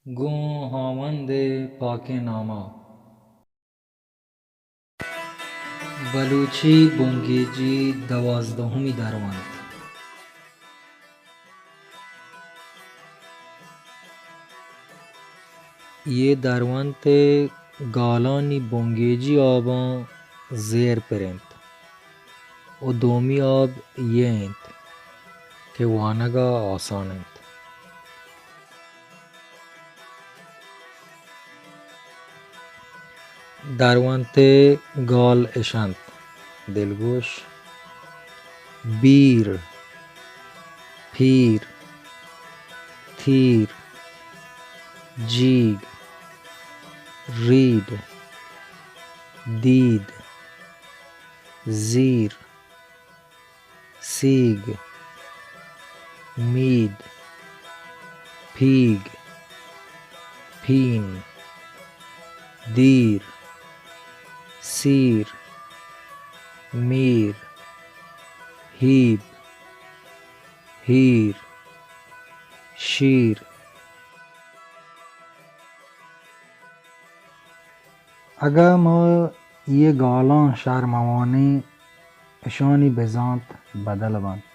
گوں ہاوند ءِ پاکیں نام ءَ۔ بلوچی بنگیجی دوازدہمی درونت۔ اے درونت ءِ گالانی بنگیجی آباں زیر پر انت و دومی آب اے انت کہ وانگ ءَ آسان انت۔ درونت ءِ گال اش انت، دلگوش: بیر، پیر، تیر، جیگ، ریڈ، دید، زیر، سیگ، مید، پیگ، پین، دیر، سیر، میر، ہیب، ہیر، شیر۔ اگاں ما اے گالاں شر مہ وانیں، اشانی بزانت بدل بنت۔